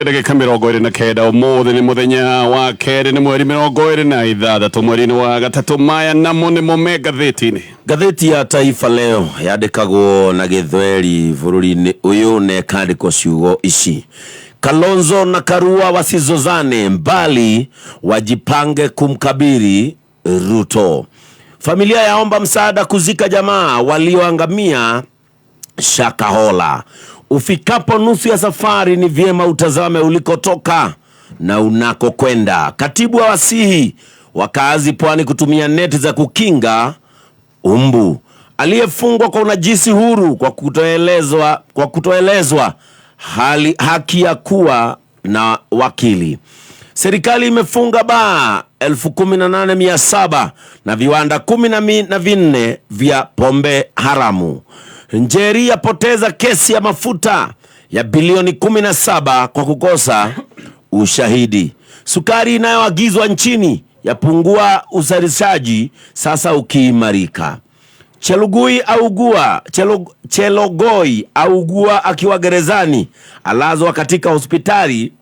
Ndagĩka 29. Ũmũthĩ nĩ mũthenya wa kerĩ, nĩ mweri 26 mweri-inĩ wa gatatũ. Maya namo nĩmo me ngathĩti-inĩ. Ngathĩti ya Taifa Leo yandĩkagwo na Gĩthweri bũrũri-inĩ ũyũ na ĩkandĩkwo ciugo ici: Kalonzo na Karua wasizozane mbali wajipange kumkabili Ruto. Familia yaomba msaada kuzika jamaa walioangamia Shakahola. Ufikapo nusu ya safari ni vyema utazame ulikotoka na unakokwenda. Katibu awasihi wakazi pwani kutumia neti za kukinga umbu. Aliyefungwa kwa unajisi huru kwa kutoelezwa hali haki ya kuwa na wakili. Serikali imefunga baa 18,700 na viwanda 14 vya pombe haramu. Njeri yapoteza kesi ya mafuta ya bilioni 17 kwa kukosa ushahidi. Sukari inayoagizwa nchini yapungua, uzalishaji sasa ukiimarika. Chelugui augua, Chelogoi augua akiwa gerezani, alazwa katika hospitali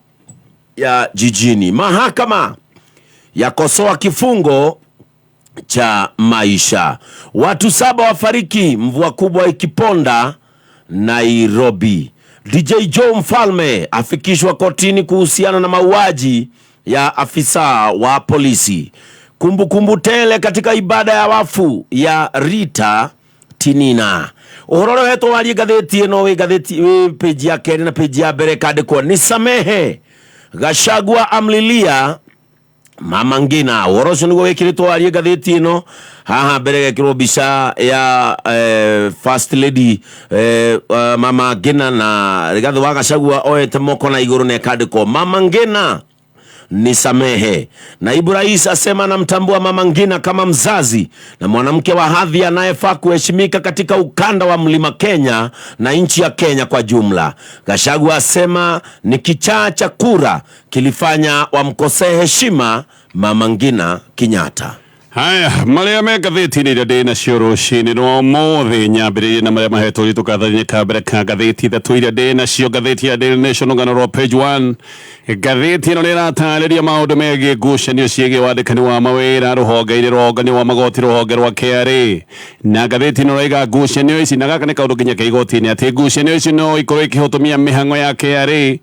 ya jijini. Mahakama yakosoa kifungo cha maisha. Watu 7 wafariki mvua kubwa ikiponda Nairobi. DJ Joe Mfalme afikishwa kotini kuhusiana na mauaji ya afisa wa polisi. Kumbukumbu tele katika ibada ya wafu ya Rita Tinina. Ũhoro ũrĩa ũhetwo warie ngathĩti ĩno wĩ ngathĩti wĩ page ya kerĩ na page ya mbere kandĩkwo nisamehe, Gachagua amlilia Mama Ngina. Ũhoro ũcio nĩguo wĩkĩrĩtwo warie ngathĩti ĩno. Haha mbere gekĩrwo mbica ya First Lady Mama Ngina na Rigathi wa Gachagua oete moko na igũrũ na ĩkandĩkwo, "Mama Ngina, nisamehe." Naibu rais asema anamtambua Mama Ngina kama mzazi na mwanamke wa hadhi anayefaa kuheshimika katika ukanda wa Mlima Kenya na nchi ya Kenya kwa jumla. Gachagua asema ni kichaa cha kura kilifanya wamkosee heshima Mama Ngina Kenyatta. Haya marĩa me ngathĩti-inĩ iria ndĩ nacio rũcinĩ rwa ũmũthĩ, nyambĩrĩrie na marĩa mahetwo ritũ kathari ka mbere ka ngathĩti ithatũ iria ndĩ nacio. Ngathĩti ya Daily Nation, rũgano rwa page 1, ngathĩti ĩno nĩ ĩratarĩria maũndũ megiĩ ngucanio ciĩgiĩ wandĩkani wa mawĩra rũhonge-inĩ rwa ũngania wa magoti, rũhonge rwa KRA. Na ngathĩti ĩno ĩraiga ngucanio ici, na gaka nĩ kaũndũ nginya ka igoti-inĩ, atĩ ngucanio ici no ikorwo ikĩhũtũmia mĩhang'o ya KRA.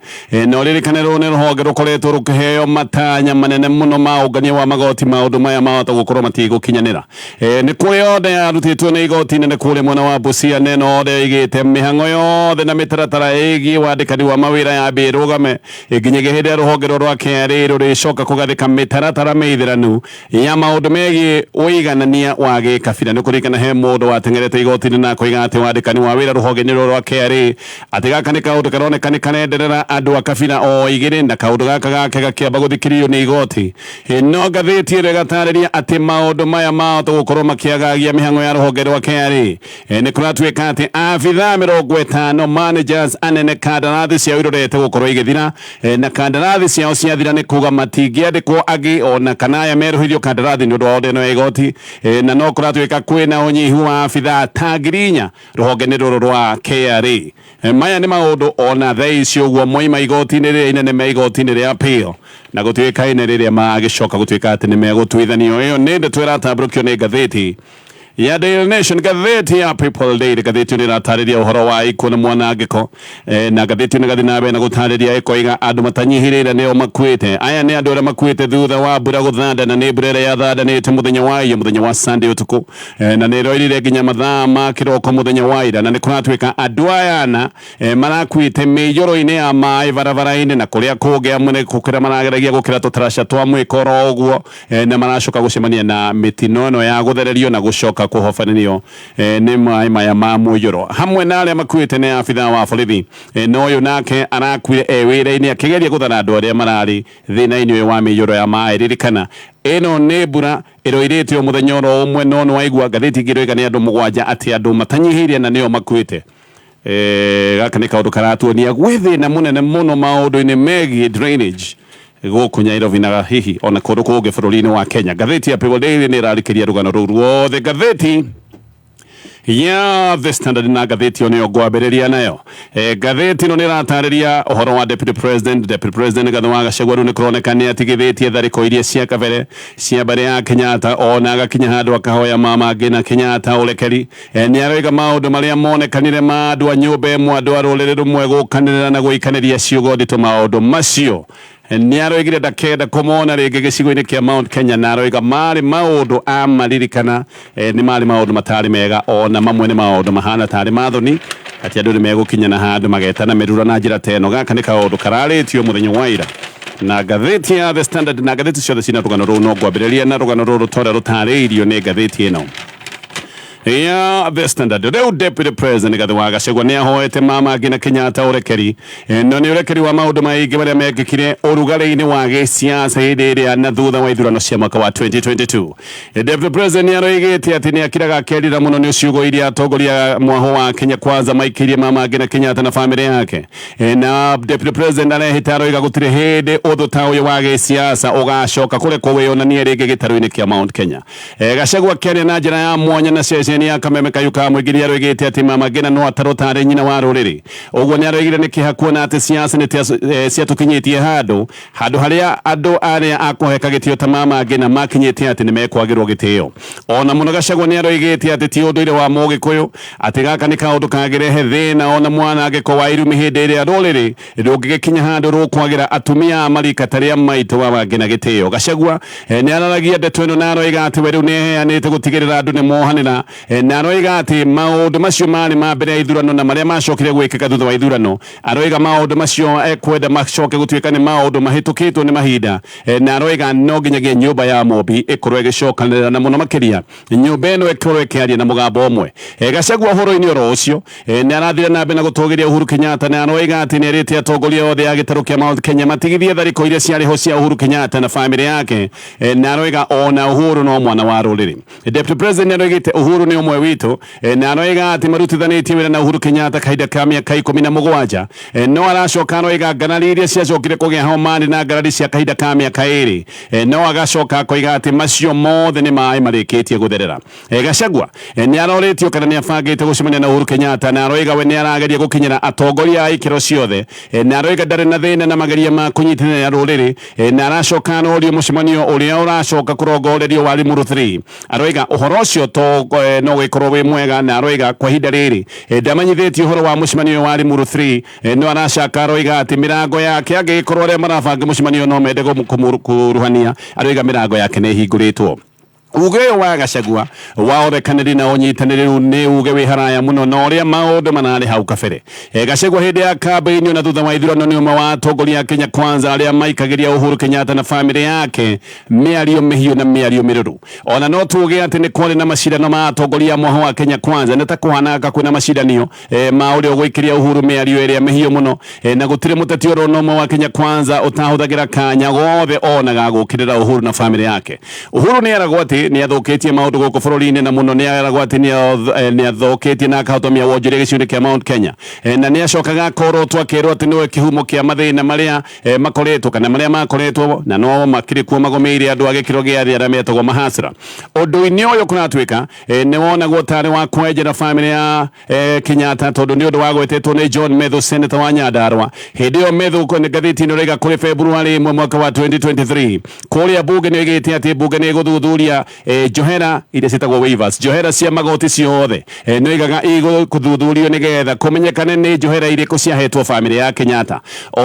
Na ũririkane rũrũ nĩ rũhonge rũkoretwo rũkĩheo matanya manene mũno ma ũngania wa magoti. Maũndũ maya mahota gũkorwo matigũkinyanĩra. Nĩ kũrĩ order yarutĩtwo nĩ igoti nene kũrĩa mwena wa Busia, neno order ĩigĩte mĩhang'o yothe na mĩtaratara ĩgiĩ wandĩkani wa mawĩra yambie ĩrũgame nginyagia hĩndĩ ya rũhonge rũrũ rwa KRA rũrĩcoka kũgathĩka mĩtaratara mĩithĩranu ya maũndũ megiĩ ũiganania wa gĩkabira. Nĩ kũririkana he mũndũ wateng'erete igoti-inĩ na akoiga atĩ wandĩkani wa wĩra rũhonge-inĩ rũrũ rwa KRA, atĩ gaka nĩ kaũndũ karoneka nĩ karenderera andũ a kabira o igĩrĩ, na kaũndũ gaka gake gakĩamba gũthikĩrĩrio nĩ igoti. No ngathĩti ĩno ĩgatarĩria atĩ maũndũ maya mahota gũkorwo makĩagagia mĩhang'o ya rũhonge rwa KRA. Nĩ kũratuĩka atĩ abithaa 50, managers anene, kandarathi ciao irorete gũkorwo igĩthira. Na kandarathi ciao ciathira nĩ kuga matingĩandĩkwo angĩ ona kana aya merũhĩrio kandarathi nĩ ũndũ wa order ĩno ya igoti. Na no kũratuĩka kwĩna ũnyihu wa abithaa ta 4,000 rũhonge-inĩ rũrũ rwa KRA. Maya nĩ maũndũ ona thaa ici ũguo moima igoti-inĩ rĩrĩa inene, me igoti-inĩ rĩa appeal, na gũtuĩkaine rĩrĩa magĩcoka gũtuĩka atĩ nĩ megũtuithanio. Ĩyo nĩ ndeto ĩratambũrũkio nĩ ngathĩti ya Daily Nation. Ngathĩti ya People Daily, ngathĩti ĩyo nĩ ĩratarĩria ũhoro wa ikuũ na mwanangĩko. Na ngathĩti ĩyo nĩ ĩgathiĩ na mbere na gũtarĩria, ĩkoiga andũ matanyihĩrĩire nĩo makuĩte. Aya nĩ andũ arĩa makuĩte thutha wa mbura gũthanda, na nĩ mbura ĩrĩa yathandanĩte mũthenya wa iyo, mũthenya wa Sunday ũtukũ, na nĩ ĩroirire nginya mathaa ma kĩroko mũthenya wa ira. Na nĩ kũratuĩka andũ aya ana marakuĩte mĩiyũro-inĩ ya maĩ barabara-inĩ na kũrĩa kũngĩ, amwe nĩ gũkĩra marageragia gũkĩra tũtaraca twa mwĩkoro ũguo, na maracoka gũcemania na mĩtino ĩno ya gũthererio na gũcoka kũhobanĩrio nĩ maĩ maya ma mũiyũro. Hamwe na arĩa makuĩte nĩ abithaa wa borithi, na ũyũ nake arakuire e wĩra-inĩ akĩgeria gũthara andũ arĩa mararĩ thĩna-inĩ ũyũ wa mĩiyũro ya maĩ. Ririkana ĩno nĩ mbura ĩroirĩte o mũthenya oro ũmwe, no nĩ waigua ngathĩti ingĩ ĩroiga nĩ andũ mũgwanja, atĩ andũ matanyihĩire na nĩo makuĩte. Gaka nĩ kaũndũ karatuonia gwĩ thĩna mũnene mũno maũndũ-inĩ megiĩ drainage gũkũ Nairobi na hihi ona kũndũ kũngĩ bũrũri-inĩ wa Kenya. Ngathĩti ya People Daily nĩ ĩrarĩkĩria rũgano rũu ruothe. Ngathĩti Ya The Standard na ngathĩti ĩyo nĩyo ngwambĩrĩria nayo. Ngathĩti ĩno nĩ ĩratarĩria ũhoro wa Deputy President. Deputy President Rigathĩ wa Gachagua rĩu nĩ kũroneka nĩ atigithĩtie tharĩko iria cia kabere cia mbarĩ ya Kenyatta, ona agakinya handũ akahoya Mama Ngina Kenyatta ũrekeri. Nĩ aroiga maũndũ marĩa monekanire ma andũ a nyũmba ĩmwe, andũ a rũrĩrĩ rũmwe gũkanĩrĩra na gũikanĩria ciugo nditũ, maũndũ macio nĩ aroigire ndakenda kũmona rĩngĩ gĩcigo-inĩ kĩa Mount Kenya, na aroiga marĩ maũndũ amaririkana, nĩ marĩ maũndũ matarĩ mega, ona mamwe nĩ maũndũ mahana tarĩ mathoni atĩ andũ nĩ megũkinya na handũ magetana mĩrura na njĩra ta ĩno. Gaka nĩ kaũndũ kararĩtio mũthenya wa ira na ngathĩti ya The Standard, na ngathĩti ciothe cina rũgano rũu, no ngwambĩrĩria na rũgano rũrũ torĩa rũtarĩirio nĩ ngathĩti ĩno ya The Standard. Rĩu Deputy President Rigathĩ wa Gachagua nĩ ahoete Mama Ngina Kenyatta ũrekeri, no nĩ ũrekeri wa maũndũ maingĩ marĩa mekĩkire ũrugarĩ-inĩ wa gĩsiasa hĩndĩ ĩrĩa na thutha wa ithurano cia mwaka wa 2022. Deputy President nĩ aroigĩte atĩ nĩ akiraga akerira mũno nĩ ciugo iria atongoria mwaho wa Kenya Kwanza maikĩirie Mama Ngina Kenyatta na bamĩrĩ yake. Na Deputy President arehĩta, aroiga gũtirĩ hĩndĩ ũthũ ta ũyũ wa gĩsiasa ũgacoka kũrekwo wĩyonanie rĩngĩ gĩtarũ-inĩ kĩa Mount Kenya. Gachagua akĩaria na njĩra ya mwanya na ceceni ya Kameme Kayũ ka Mũingĩ nĩ aroigĩte atĩ Mama Ngina no atarwo tarĩ nyina wa rũrĩrĩ. Ũguo nĩ aroigire nĩ kĩeha kuona atĩ siasa nĩ ciatũkinyĩtie handũ harĩa andũ arĩa akũheka gĩtĩo ta Mama Ngina makinyĩte atĩ nĩ mekwagĩrwo gĩtĩo. Ona mũno Gachagua nĩ aroigĩte atĩ ti ũndũire wa Mũgĩkũyũ, atĩ gaka nĩ kaũndũ kangĩrehe thĩna ona mwanangĩko wa irumi hĩndĩ ĩrĩa rũrĩrĩ rũngĩgĩkinya handũ rũkwagĩra atumia a marika ta rĩa maitũ wa Ngina gĩtĩo. Gachagua nĩ araragia ndeto ĩno na aroiga atĩ we rĩu nĩ eheanĩte gũtigĩrĩra andũ nĩ mohanĩra, na aroiga atĩ maũndũ macio marĩ ma mbere ya ithurano na marĩa macokire gwĩkĩka thutha wa ithurano, aroiga maũndũ macio ekwenda macoke gũtuĩka nĩ maũndũ mahĩtũkĩtwo nĩ mahinda, na aroiga no nginyagia nyũmba ya Mũmbi ĩkorwo ĩgĩcokanĩrĩra, na mũno makĩria nyũmba ĩno ĩkorwo ĩkĩaria na mũgambo ũmwe. Gachagua ũhoro-inĩ oro ũcio, nĩ arathire na mbere na gũtũgĩria Uhuru Kenyatta, na aroiga atĩ nĩ erĩte atongoria othe a gĩtarũ kĩa Mount Kenya matigithie tharĩko iria ciarĩ ho cia Uhuru Kenyatta na bamĩrĩ yake, na aroiga ona Uhuru no mwana wa rũrĩrĩ. Deputy President nĩ aroigĩte Uhuru nĩ ũmwe witũ, na aroiga atĩ marutithanĩtie wĩra na Uhuru Kenyatta kahinda ka mĩaka 17, no aracoka aroiga ngarari iria ciacokire kũgĩa ho marĩ na ngarari cia kahinda ka mĩaka 2, no agacoka akoiga atĩ macio mothe nĩ maĩ marĩkĩtie gũtherera. Gachagua nĩ arorĩtio kana nĩ abangĩte gũcemania na Uhuru Kenyatta, na aroiga we nĩ arageria gũkinyĩra atongoria a ikĩro ciothe, na aroiga ndarĩ na thĩna na mageria ma kũnyitithania rũrĩrĩ, na aracoka arorio mũcemanio ũrĩa ũracoka kũrongorerio wa Limuru 3, aroiga ũhoro ũcio to no gĩkorwo wĩ mwega, na aroiga kwa ihinda rĩrĩ ndamenyithĩtio ũhoro wa mũcemanio wa Limuru 3, no aracaka aroiga atĩ mĩrango yake, angĩgĩkorwo arĩa marabanga mũcemanio no mende kũruhania, aroiga mĩrango yake nĩ ĩhingũrĩtwo. Uge ũyũ wa Gachagua wa ũrekanĩri na ũnyitanĩri nĩ uge wĩ haraya mũno na ũrĩa maũndũ manarĩ hau kabere. Gachagua hĩndĩ ya kambĩini na thutha wa ithurano nĩ ũmwe wa atongoria a Kenya Kwanza arĩa maikagĩria Uhuru Kenyatta na bamĩrĩ yake mĩario mĩhiũ na mĩario mĩrũrũ. Ona no tuge atĩ nĩ kwarĩ na macindano ma atongoria a mwaho wa Kenya Kwanza, nĩ ta kũhanaga kwĩna macindanio ma ũrĩa ũgũikĩria Uhuru mĩario ĩrĩa mĩhiũ mũno, na gũtirĩ mũteti oro na ũmwe wa Kenya Kwanza ũtahũthagĩra kanya gothe onaga gũkĩrĩra Uhuru na bamĩrĩ yake. Uhuru nĩ eragwo atĩ nĩ athũkĩtie maũndũ gũkũ bũrũri-inĩ, na mũno nĩ eragwo atĩ nĩ athũkĩtie na akahotomia wonjoria gĩcigo-inĩ kĩa Mount Kenya, na nĩ acokaga akorotwo akerwo atĩ nĩwe kĩhumo kĩa mathĩna marĩa makoretwo kana marĩa makoretwo na no makĩrĩ kuo magomeire andũ a gĩkĩro gĩa thĩ arĩa metagwo mahasra. Ũndũ-inĩ ũyũ kũratuĩka nĩ wonagwo tarĩ wa kwenjera bamĩrĩ ya Kenyatta, tondũ nĩ ũndũ wagwetetwo nĩ John Methu, senator wa Nyandarua hĩndĩ ĩyo. Methu nĩ ngathĩti-inĩ ũraiga kũrĩ February 1 mwaka wa 2023 kũrĩa bunge nĩ oigĩte atĩ bunge nĩ ĩgũthuthuria njohera iria ciĩtagwo waivers, njohera cia magoti ciothe, nĩ oigaga igũthuthurio nĩgetha kũmenyekane nĩ njohera irĩkũ ciahetwo bamĩrĩ ya Kenyatta. O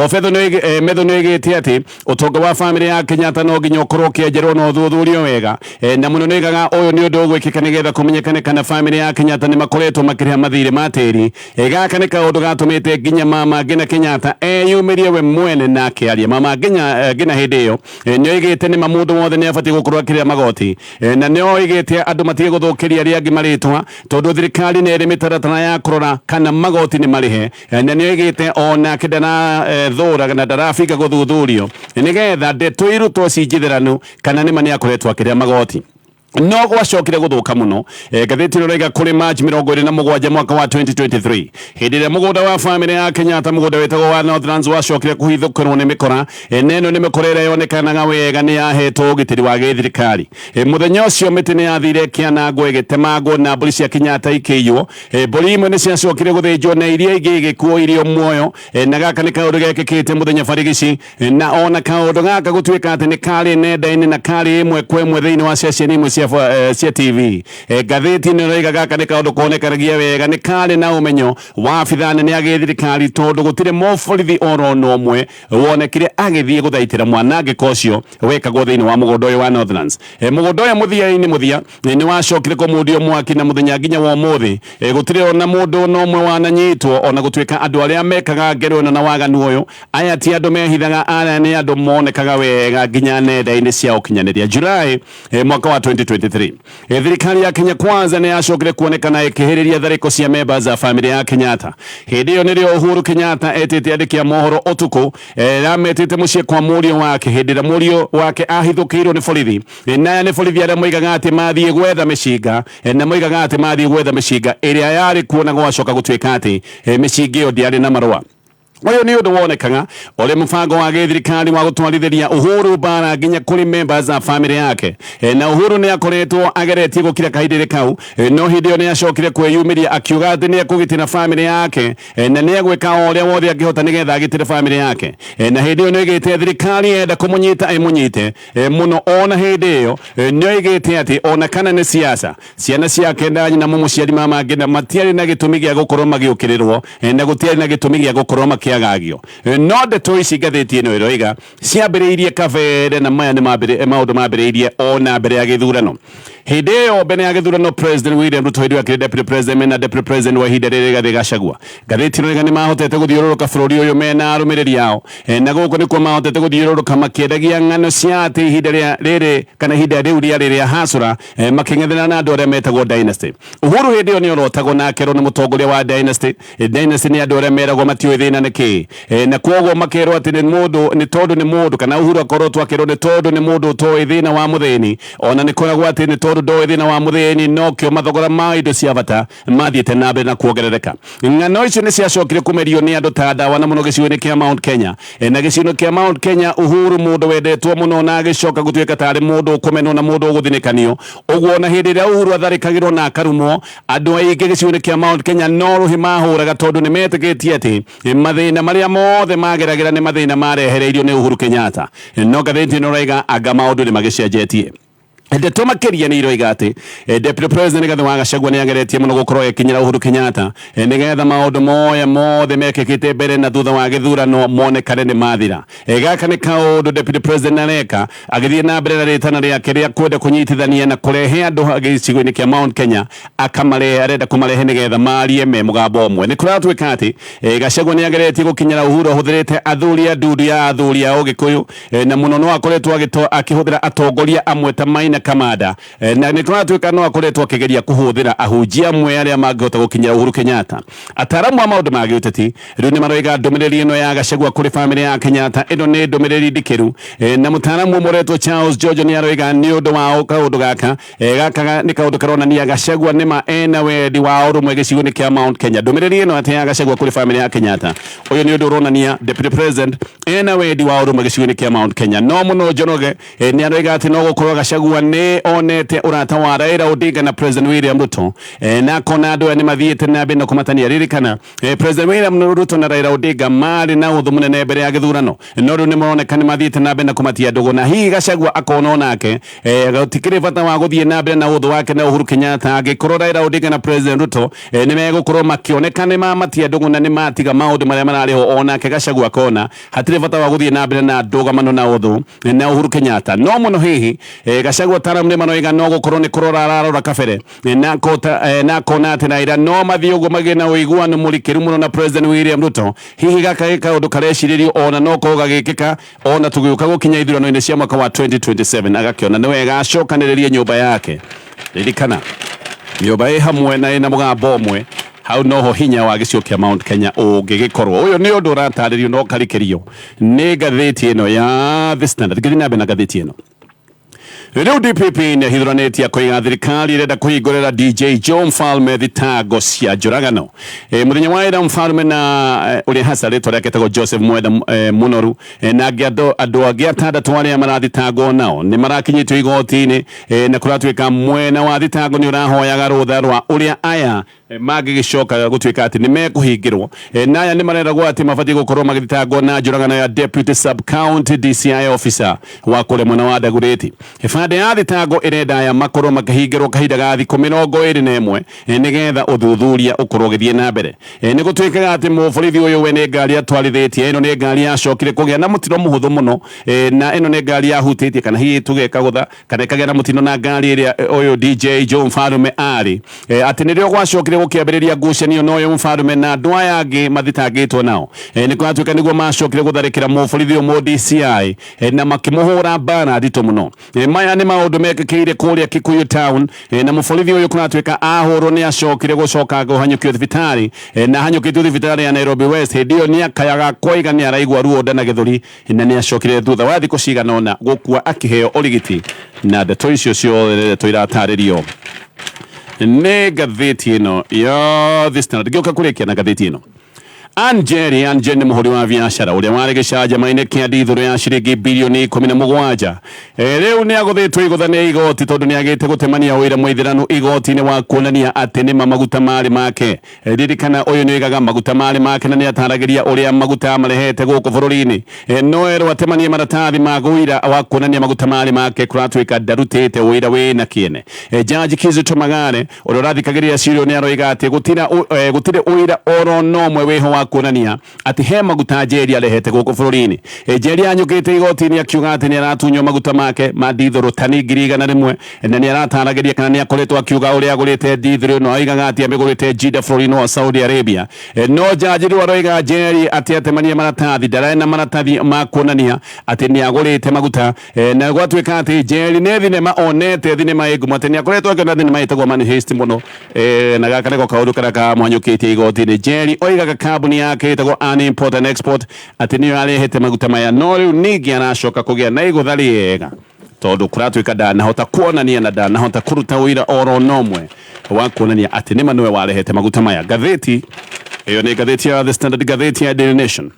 Methu nĩ oigĩte atĩ ũtonga wa bamĩrĩ ya Kenyatta no nginya ũkorwo ũkĩenjerwo na ũthuthurio wega, na mũno nĩ oigaga ũyũ nĩ ũndũ ũgwĩkĩka nĩgetha kũmenyekane kana bamĩrĩ ya Kenyatta nĩ makoretwo makĩrĩha mathirĩ ma tĩri. Gaka nĩ kaũndũ gatũmĩte nginya Mama Ngina Kenyatta eyumĩrie we mwene na akĩaria. Mama Ngina hĩndĩ ĩyo nĩ oigĩte nĩ ma mũndũ wothe nĩ abatiĩ gũkorwo akĩrĩha magoti, na nĩ oigĩte andũ matige gũthũkĩria arĩa angĩ marĩtwa, tondũ thirikari nĩ ĩrĩ mĩtaratara ya kũrora kana magoti nĩ marĩhe, na nĩ oigĩte onake ndarathũra na ndarabinga gũthuthurio nĩgetha ndeto irutwo ci njitheranu kana nĩma nĩ akoretwo akĩrĩha magoti. No gwacokire gũthũka mũno. Ngathĩti ĩno ĩroiga kũrĩ March 27 mwaka wa 2023, hĩndĩ ĩrĩa mũgũnda wa bamĩrĩ ya Kenyatta, mũgũnda wĩtagwo wa Northlands, wacokire kũhithũkĩrwo nĩ mĩkora. Na ĩno nĩ mĩkora ĩrĩa yonekanaga wega nĩ yahetwo ũgitĩri wa gĩthirikari. Mũthenya ũcio mĩtĩ nĩ yathire ĩkĩanangwo, ĩgĩtemangwo, na mbũri cia Kenyatta ikĩiywo. Mbũri imwe nĩ ciacokire gũthĩnjwo na iria ingĩ igĩkuo irĩ o muoyo. Na gaka nĩ kaũndũ gekĩkĩte mũthenya barigici. Na ona kaũndũ gaka gũtuĩka atĩ nĩ karĩ nenda-inĩ na karĩ ĩmwe kwa ĩmwe thĩinĩ wa ceceni imwe cia TV, ngathĩti ĩno ĩroiga gaka nĩ kaũndũ konekanagia wega nĩ karĩ na ũmenyo wa abithaa nene a gĩthirikari, tondũ gũtirĩ mũborithi oro na ũmwe wonekire agĩthiĩ gũthaitĩra mwanangĩko ũcio wekagwo thĩinĩ wa mũgũnda ũyũ wa Northlands. Mũgũnda ũyũ mũthia-inĩ mũthia nĩ wacokire kũmundio mwaki, na mũthenya nginya wa ũmũthĩ gũtirĩ ona mũndũ ona ũmwe wananyitwo, ona gũtuĩka andũ arĩa mekaga ngero ĩno na waganu ũyũ, aya ti andũ mehithaga, aya nĩ andũ monekaga wega nginya nenda-inĩ cia ũkinyanĩria. July mwaka wa 2023, thirikari ya Kenya Kwanza nĩ yacokire kuonekana ĩkĩhĩrĩria tharĩko cia members a family ya Kenyatta. Hĩndĩ ĩyo nĩrĩo Uhuru Kenyatta etĩte andĩki a mohoro ũtukũ, ametĩte mũciĩ kwa mũriũ wake hĩndĩ ĩrĩa mũriũ wake ahithũkĩirwo nĩ borithi. Na aya nĩ borithi arĩa moigaga atĩ mathiĩ gwetha mĩcinga, na moigaga atĩ mathiĩ gwetha mĩcinga ĩrĩa yarĩ kuo, na gwacoka gũtuĩka atĩ mĩcinga ĩyo ndĩarĩ na marũa. Ũyũ nĩ ũndũ wonekaga ũrĩ mũbango wa gĩthirikari wa gũtwarithĩria Uhuru mbara nginya kũrĩ members a family yake. Na Uhuru nĩ akoretwo ageretie gũkira kahinda-inĩ kau, no hĩndĩ ĩyo nĩ acokire kwĩyumĩria akiuga atĩ nĩ ekũgitĩra family yake, na nĩ egwĩka o ũrĩa wothe angĩhota nĩgetha agitĩre family yake. Na hĩndĩ ĩyo nĩ oigĩte thirikari yenda kũmũnyita ĩmũnyite mũno. Ona hĩndĩ ĩyo nĩ oigĩte atĩ ona kana nĩ siasa, ciana ciake na nyina mũmũciari mama Ngina matiarĩ na gĩtũmi gĩa gũkorwo magĩũkĩrĩrwo, na gũtiarĩ na gĩtũmi gĩa gũkorwo makĩagagio. No ndeto ici, ngathĩti ĩno ĩroiga, ciambĩrĩirie kabere, na maya nĩ maũndũ mambĩrĩirie ona mbere ya gĩthurano. Hĩndĩ ĩyo mbere ya gĩthurano, President William Ruto, hĩndĩ ĩyo akĩrĩ deputy president, mena deputy president wa ihinda rĩrĩ Rigathĩ Gachagua, ngathĩti ĩno ĩroiga nĩ mahotete gũthiũrũrũka bũrũri ũyũ mena arũmĩrĩri ao. Na gũkũ nĩkuo mahotete gũthiũrũrũka makĩendagia ng'ano cia atĩ ihinda rĩa rĩrĩ kana ihinda rĩu rĩarĩ rĩa hasũra, makĩng'ethera na andũ arĩa metagwo dynasty. Uhuru hĩndĩ ĩyo nĩ orotagwo na akerwo nĩ mũtongoria wa dynasty. Dynasty nĩ andũ arĩa meragwo matiũĩ thĩna nĩ kĩĩ, na kwoguo makerwo atĩ nĩ mũndũ, nĩ tondũ nĩ mũndũ, kana Uhuru akorwo akerwo nĩ tondũ nĩ mũndũ ũtoĩ thĩna wa mũthĩni. Ona nĩ koragwo atĩ nĩ tondũ ndoĩ thĩna wa mũthĩni, nokĩo mathogora ma indo cia bata mathiĩte na mbere na kuongerereka. Ng'ano icio nĩ ciacokire kũmerio nĩ andũ ta ndawa, na mũno gĩcigo-inĩ kĩa Mount Kenya. Na gĩcigo-inĩ kĩa Mount Kenya, Uhuru mũndũ wendetwo mũno na agĩcoka gũtuĩka tarĩ mũndũ ũkũmenwo na mũndũ ũgũthinĩkanio ũguo. Na hĩndĩ ĩrĩa Uhuru atharĩkagĩrwo na akarumwo, andũ aingĩ gĩcigo-inĩ kĩa Mount Kenya no rũhĩ mahũraga, tondũ nĩ metĩkĩtie atĩ mathĩna marĩa mothe mageragĩra nĩ mathĩna marehereirio nĩ Uhuru Kenyatta. No ngathĩti ĩno ĩroiga anga maũndũ nĩ magĩcenjetie. Ndeto makĩria nĩ iroiga atĩ Deputy President Rigathi wa Gachagua nĩ ageretie mũno gũkorwo agĩkinyĩra Uhuru Kenyatta, nĩgetha maũndũ moya mothe mekĩkĩte mbere na thutha wa gĩthurano monekane nĩ mathira. Gaka nĩ kaũndũ Deputy President areka agĩthiĩ na mbere na rĩtana rĩake rĩa kwenda kũnyitithania na kũrehe andũ gĩcigo-inĩ kĩa Mount Kenya, akamarehe, arenda kũmarehe nĩgetha marie me mũgambo ũmwe. Nĩ kũratuĩka atĩ Gachagua nĩ ageretie gũkinyĩra Uhuru ahũthĩrĩte athuri a ndundu ya athuri a Ũgĩkũyũ, na mũno no akoretwo akĩhũthĩra atongoria amwe ta Maina Kamanda, na nĩ kũratuĩka no akoretwo akĩgeria kũhũthĩra ahunjia amwe arĩa mangĩhota gũkinyĩra Uhuru Kenyatta. Ataaramu a maũndũ ma gĩũteti rĩu nĩ maroiga ndũmĩrĩri ĩno ya Gachagua kũrĩ bamĩrĩ ya Kenyatta ĩno nĩ ndũmĩrĩri ndikĩru. Na mũtaaramu ũmwe ũretwo Charles Jojo nĩ aroiga nĩ ũndũ wa kaũndũ gaka, gaka nĩ kaũndũ karonania Gachagua nĩma ena wendi wa ũrũmwe gĩcigo-inĩ kĩa Mount Kenya. Ndũmĩrĩri ĩno atĩ ya Gachagua kũrĩ bamĩrĩ ya Kenyatta, ũyũ nĩ ũndũ ũronania deputy president ena wendi wa ũrũmwe gĩcigo-inĩ kĩa Mount Kenya. No mũno Njoroge nĩ aroiga atĩ no gũkorwo Gachagua nĩ onete ũrata wa Raila Odinga na President William Ruto, na akona andũ aya nĩ mathiĩte na mbere na kũmatania. Ririkana, President William Ruto na Raila Odinga marĩ na ũthũ mũnene mbere ya gĩthurano, no rĩu nĩ maroneka nĩ mathiĩte na mbere na kũmatia ndũgũ, na hihi Gachagua akona onake gũtikĩrĩ bata wa gũthiĩ na mbere na ũthũ wake na Uhuru Kenyatta angĩkorwo Raila Odinga na President Ruto nĩ megũkorwo makĩoneka nĩ mamatia ndũgũ na nĩ matiga maũndũ marĩa mararĩho. Onake Gachagua akona hatirĩ bata wa gũthiĩ na mbere na ndũgamano na ũthũ na Uhuru Kenyatta. No mũno hihi Gachagua, ataaramu nĩ maroiga no gũkorwo nĩ kũrora ararora kabere, na akona atĩ Raila no mathiĩ ũguo magĩe na ũiguano mũrikĩru mũno na President William Ruto. Hihi gaka gĩ kaũndũ karecirĩrio ona no korwo gagĩkĩka ona tũgĩũka gũkinya ithurano-inĩ cia mwaka wa 2027, agakĩona nĩ wega acokanĩrĩrie nyũmba yake. Ririkana, nyũmba ĩ hamwe na ĩna mũgambo ũmwe, hau noho hinya wa gĩcigo kĩa Mount Kenya ũngĩgĩkorwo. Ũyũ nĩ ũndũ ũratarĩrio na ũkarikĩrio nĩ ngathĩti ĩno ya The Standard. Ngĩthiĩ na mbere na ngathĩti ĩno. Rĩu DPP nĩ ahithũranĩtie akoiga thirikari ĩrenda kũhingũrĩra DJ Joe Mfalme thitango cia njũragano. Mũthenya wa ira Mfalme na ũrĩa hasa rĩtwa rĩake etagwo Joseph Mwenda Mũnoru na angĩ andũ angĩ atandatũ arĩa marathitangwo nao nĩ marakinyĩtio igoti-inĩ, na kũratuĩka mwena wa thitango nĩ ũrahoyaga rũtha rwa ũrĩa aya mangĩgĩcoka gũtuĩka atĩ nĩ mekũhingĩrwo. Na aya nĩ mareragwo atĩ mabatiĩ gũkorwo magĩthitangwo na njũragano ya Deputy Sub County DCI officer wa kũrĩa mwena wa Dagoretti. Bande ya thitango ĩrenda aya makorwo makĩhingĩrwo kahinda ga thikũ 21, nĩgetha ũthuthuria ũkorwo ũgĩthiĩ na mbere. Nĩ gũtuĩkaga atĩ mũborithi ũyũ we nĩ ngari atwarithĩtie, ĩno nĩ ngari yacokire kũgĩa na mũtino mũhũthũ mũno, na ĩno nĩ ngari yahutĩtie kana hihi tuge ĩkagũtha kana ĩkagĩa na mũtino na ngari ĩrĩa ũyũ DJ Joe Mfalme arĩ, atĩ nĩrĩo gwacokire gũkĩambĩrĩria ngucanio na ũyũ Mfalme na andũ aya angĩ mathitangĩtwo nao. Nĩ kũratuĩka nĩguo macokire gũtharĩkĩra mũborithi ũyũ mũ DCI, na makĩmũhũra mbara nditũ mũno. Maya nĩ maũndũ mekĩkĩire kũrĩa Kikuyu town, na mũborithi ũyũ kũratuĩka ahũrwo nĩ acokire gũcoka kũhanyũkio thibitarĩ, na ahanyũkĩtio thibitarĩ ya Nairobi West. Hĩndĩ ĩyo nĩ akayaga koiga nĩ araigua ruo nda na gĩthũri, na nĩ acokire thutha wa thikũ cigana ũna gũkua akĩheo ũrigiti. Na ndeto icio ciothe nĩ ndeto iratarĩrio nĩ ngathĩti ĩno ya The Standard. Ngĩũka kũrĩkia na ngathĩti ĩno, Anjeri Anjeri nĩ mũhũri wa biacara ũrĩa warĩ gĩcanjama-inĩ kĩa ndithũrũ ya ciringi bilioni 17. Rĩu nĩ agũthĩtwo igũtha nĩ igoti tondũ nĩ agĩte gũtemania ũira mũithĩranu igoti-inĩ wa kuonania atĩ nĩma maguta marĩ make. Ririkana ũyũ nĩ oigaga maguta marĩ make na nĩ ataragĩria ũrĩa maguta marehete gũkũ bũrũri-inĩ. No erwo atemanie maratathi ma ũira wa kuonania maguta marĩ make, kũratuĩka ndarutĩte ũira wĩna kĩene. Jaji Kizito Magare ũrĩa ũrathikagĩrĩria cira ũyũ nĩ aroiga atĩ gũtirĩ ũira oro na ũmwe wĩho wa kuonania atĩ he maguta Njeri arehete gũkũ bũrũri-inĩ. Njeri anyũkĩte igoti-inĩ akiuga atĩ nĩ aratunywo maguta make ma ndithũrũ tani 100,000, na nĩ arataragĩria kana nĩ akoretwo akiuga ũrĩa agũrĩte ndithũrũ ĩno, oigaga atĩ amĩgũrĩte Jeddah bũrũri-inĩ wa Saudi Arabia. No jaji rĩu aroiga Njeri atĩ atemanie maratathi, ndararĩ na maratathi ma kuonania atĩ nĩ agũrĩte maguta. Na gwatuĩka atĩ Njeri nĩ thinema onete, thinema ĩ ngumo, atĩ nĩ akoretwo akĩona thinema ĩtagwo Money Heist mũno. Na gaka nĩko kaũndũ karĩa kamwanyũkĩtie igoti-inĩ. Njeri oigaga kambuni yake ĩtagwo An Import and Export atĩ nĩyo yarehete maguta maya, no rĩu ningĩ aracoka kũgĩa na igũtha rĩega tondũ kũratuĩka ndanahota kuonania na ndanahota kũruta ũira oro na ũmwe wa kuonania atĩ nĩma nĩwe warehete maguta maya. Ngathĩti ĩyo nĩ ngathĩti ya The Standard. Ngathĩti ya Daily Nation,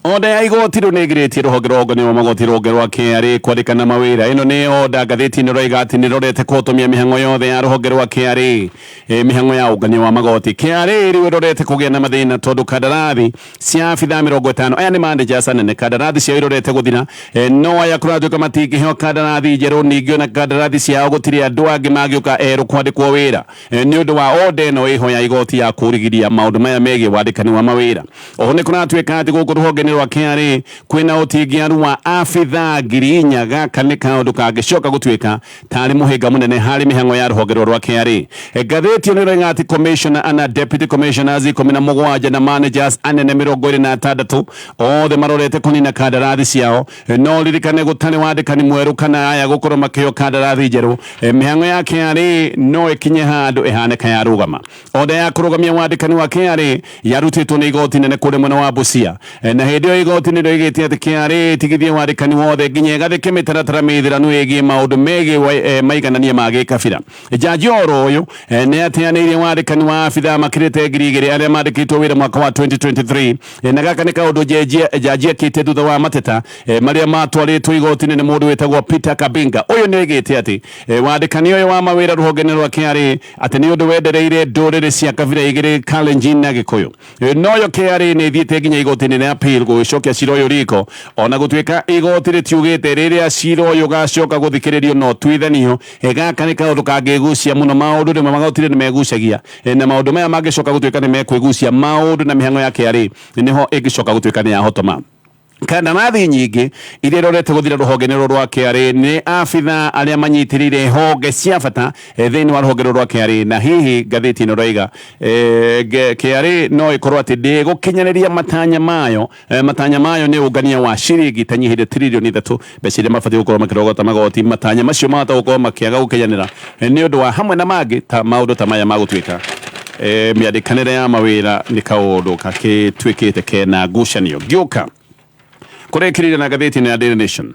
Oda ya igoti rĩu nĩ ĩgirĩtie rũhonge rwa ũngania wa magoti rũhonge rwa KRA kwandĩkana mawĩra. Ĩno nĩ oda ngathĩti ĩno ĩroiga atĩ nĩ ĩrorete kũhotomia mĩhang'o yothe ya rũhonge rwa KRA, mĩhang'o ya ũngania wa magoti. KRA rĩu ĩrorete kũgĩa na mathĩna tondũ kandarathi cia abithaa 50, aya nĩ managers anene, kandarathi ciao irorete gũthira. No aya kũratuĩka matingĩheo kandarathi njerũ, ningĩ ona kandarathi ciao gũtirĩ andũ angĩ mangĩũka erũ kwandĩkwo wĩra, nĩ ũndũ wa oda ĩno ĩho ya igoti ya kũrigiria maũndũ maya megiĩ wandĩkani wa mawĩra. Oho nĩ kũratuĩka atĩ gũkũ rũhonge-inĩ rwa KRA kwĩna ũtingiaru wa abithaa 4,000. Gaka nĩ kaũndũ kangĩcoka gũtuĩka tarĩ mũhĩnga mũnene harĩ mĩhang'o ya rũhonge rũrũ rwa KRA. Ngathĩti ĩno ĩroiga atĩ commissioner ana, deputy commissioners 17 na managers anene 26 othe marorete kũnina kandarathi ciao. No ririkane gũtarĩ wandĩkani mwerũ kana aya gũkorwo makĩheo kandarathi njerũ, mĩhang'o ya KRA no ĩkinye handũ ĩhane ka yarũgama. Oda ya kũrũgamia wandĩkani wa KRA yarutĩtwo nĩ igoti nene kũrĩa mwena wa Busia, na hĩndĩ ĩyo igoti nĩ rĩoigĩte atĩ KRA ĩtigithie wandĩkani wothe nginya ĩgathĩke mĩtaratara mĩithĩranu ĩgiĩ maũndũ megiĩ maiganania ma gĩkabira. Jaji oro ũyũ nĩ ateanĩirie wandĩkani wa abithaa makĩrĩte 2,000 arĩa mandĩkĩtwo wĩra mwaka wa 2023, na gaka nĩ kaũndũ jaji ekĩte thutha wa mateta marĩa matwarĩtwo igoti-inĩ nĩ mũndũ wĩtagwo Peter Kabinga. Ũyũ nĩ oigĩte atĩ wandĩkani ũyũ wa mawĩra rũhonge-inĩ rwa KRA atĩ nĩ ũndũ wendereire ndũrĩrĩ cia kabira igĩrĩ, Kalenjin na Gĩkũyũ. Noyo KRA nĩ ĩthiĩte nginya igoti-inĩ rĩa appeal gũgĩcokia cira ũyũ riko, ona gũtuĩka igoti rĩtiugĩte rĩrĩa cira ũyũ ũgacoka gũthikĩrĩrio no tuithanio. Gaka nĩ kaũndũ kangĩgucia mũno maũndũ, rĩmwe magoti nĩ megucagia, na maũndũ maya mangĩcoka gũtuĩka nĩ mekwĩgucia maũndũ na mĩhang'o ya KRA nĩho ĩngĩcoka gũtuĩka nĩ yahotoma. Kandarathi nyingĩ iria irorete gũthira rũhonge-inĩ rũrũ rwa KRA nĩ abithaa arĩa manyitĩrĩire honge cia bata thĩinĩ wa rũhonge rũrũ rwa KRA, na hihi ngathĩti ĩno ĩroiga KRA no ĩkorwo atĩ ndĩgũkinyanĩria matanya mayo. Matanya mayo nĩ ũngania wa ciringi itanyihĩire 3 trillion, mbeca iria mabatiĩ gũkorwo makĩrogota magoti. Matanya macio mahota gũkorwo makĩaga gũkinyanĩra nĩ ũndũ wa hamwe na mangĩ ta maũndũ ta maya ma gũtuĩka mĩandĩkanĩre ya mawĩra nĩ kaũndũ gakĩtuĩkĩte kena ngucanio. Ngĩũka kũrĩkĩrĩria na ngathĩti ĩno ya Daily Nation.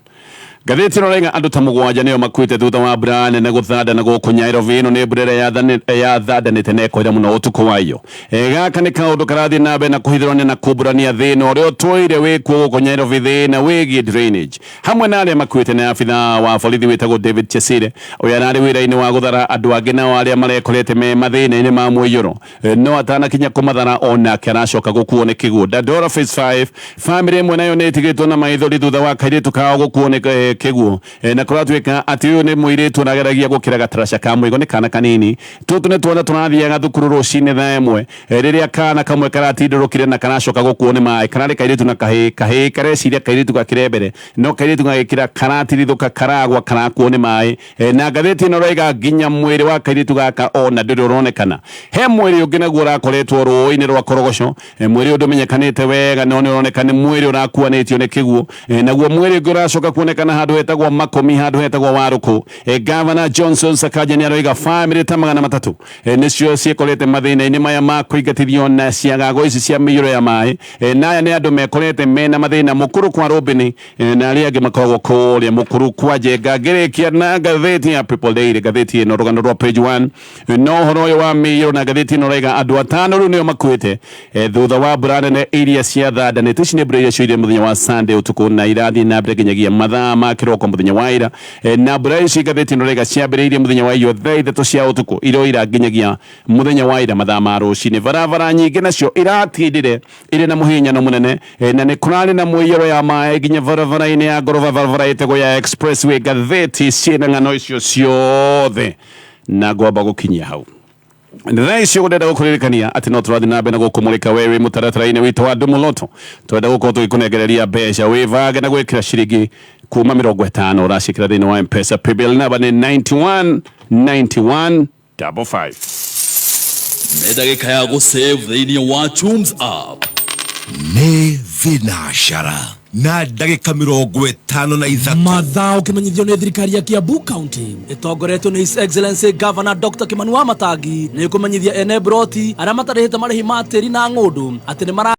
Ngathĩti ĩno ĩraiga andũ ta mũgwanja nĩo makuĩte thutha wa mbura nene gũthanda na gũkũ Nyairobi. Ĩno nĩ mbura ĩrĩa yathandanĩte na ĩkoira mũno ũtukũ wa iyo. Gaka nĩ kaũndũ karathiĩ na mbere na kũhithũrania na kumbũrania thĩna ũrĩa ũtũire wĩkuo gũkũ Nyairobi, thĩna wĩgiĩ drainage. Hamwe na arĩa makuĩte nĩ abithaa wa borithi wĩtagwo David Chesire, ũrĩa ararĩ wĩra-inĩ wa gũthara andũ angĩ nao arĩa marekorete me mathĩna-inĩ ma mũiyũro. No atanakinya kũmathara onake aracoka gũkuo nĩ kĩguũ. Dandora Phase 5, famĩlĩ ĩmwe nayo nĩ ĩtigĩtwo na maithori thutha wa kairĩtu kao gũkuo nĩ kĩguũ. Na kũratuĩka atĩ ũyũ nĩ mũirĩtu ũrageragia gũkĩra gataraca ka mũigo, nĩ kana kanini. Tũtũ nĩ twana tũrathiaga thukuru rũcinĩ thaa ĩmwe rĩrĩa kana kamwe karatindũrũkire na karacoka gũkuo nĩ maĩ. Kararĩ kairĩtu na kahĩĩ, kahĩĩ kareciria kairĩtu gakĩre mbere, no kairĩtu gagĩkĩra karatirithũka karagwa karakuo nĩ maĩ. Na ngathĩti ĩno ĩroiga nginya mwĩrĩ wa kairĩtu gaka ona ndũrĩ ũronekana. He mwĩrĩ ũngĩ naguo ũrakoretwo rũĩ-inĩ rwa Korogoco. Mwĩrĩ ũyũ ndũmenyekanĩte wega no nĩ ũroneka nĩ mwĩrĩ ũrakuanĩtio nĩ kĩguũ. Naguo mwĩrĩ ũngĩ ũracoka kuonekana handũ hetagwo Makũmi, handũ hetagwo Warũkũ. Gavana Johnson Sakaja nĩ aroiga famĩlĩ ta 300 nĩcio ciĩkorete mathĩna-inĩ maya ma kũingatithio na ciagago ici cia mĩiyũro ya maĩ. Na aya nĩ andũ mekorete mena mathĩna mũkũrũ kwa Rũmbĩnĩ na arĩa angĩ makoragwo kũrĩa mũkũrũ kwa Njenga. Ngĩrĩkia na ngathĩti ya People Daily, ngathĩti ĩno rũgano rwa page 1 no ũhoro ũyũ wa mĩiyũro, na ngathĩti ĩno ĩraiga andũ atano rĩu nĩo makuĩte thutha wa mbura nene iria ciathandanĩte. Ici nĩ mbura iria ciurire mũthenya wa Sunday ũtukũ na irathiĩ na mbere nginyagia mathaa ma kĩroko mũthenya wa ira. Na mbura ici ngathĩti ĩno ĩraiga ciambĩrĩirie mũthenya wa iyo thaa 3 cia ũtukũ, iroira nginyagia mũthenya wa ira mathaa ma rũcinĩ. Barabara nyingĩ nacio iratindire irĩ na mũhinyano mũnene, na nĩ kũrarĩ na mũiyũro ya maĩ nginya barabara-inĩ ya ngoroba, barabara ĩtagwo ya expressway. Ngathĩti ciĩna ng'ano icio ciothe na ngwamba gũkinyia hau thaa icio. Ndenda gũkũririkania atĩ no tũrathiĩ na mbere na gũkũmũrĩka we wĩ mũtaratara-inĩ witũ wa Ndumuloto. Twenda gũkorwo tũgĩkũnengereria mbeca, wĩbange na gwĩkĩra ciringi kuma 50 ũraciĩkĩra thĩinĩ wa Mpesa. Paybill number nĩ 91 91 55. Nĩ ndagĩka ya gũsave thĩinĩ wa Chums app. Nĩ thinacara na ndagĩka 53. Mathaa ũkĩmenyithio nĩ thirikari ya Kiambu County ĩtongoretio nĩ His Excellency Governor Dr. Kimani Wamatangi nĩ kũmenyithia ene broti arĩa matarĩhĩte marĩhi ma tĩri na ng'ũndũ atĩ nĩ mara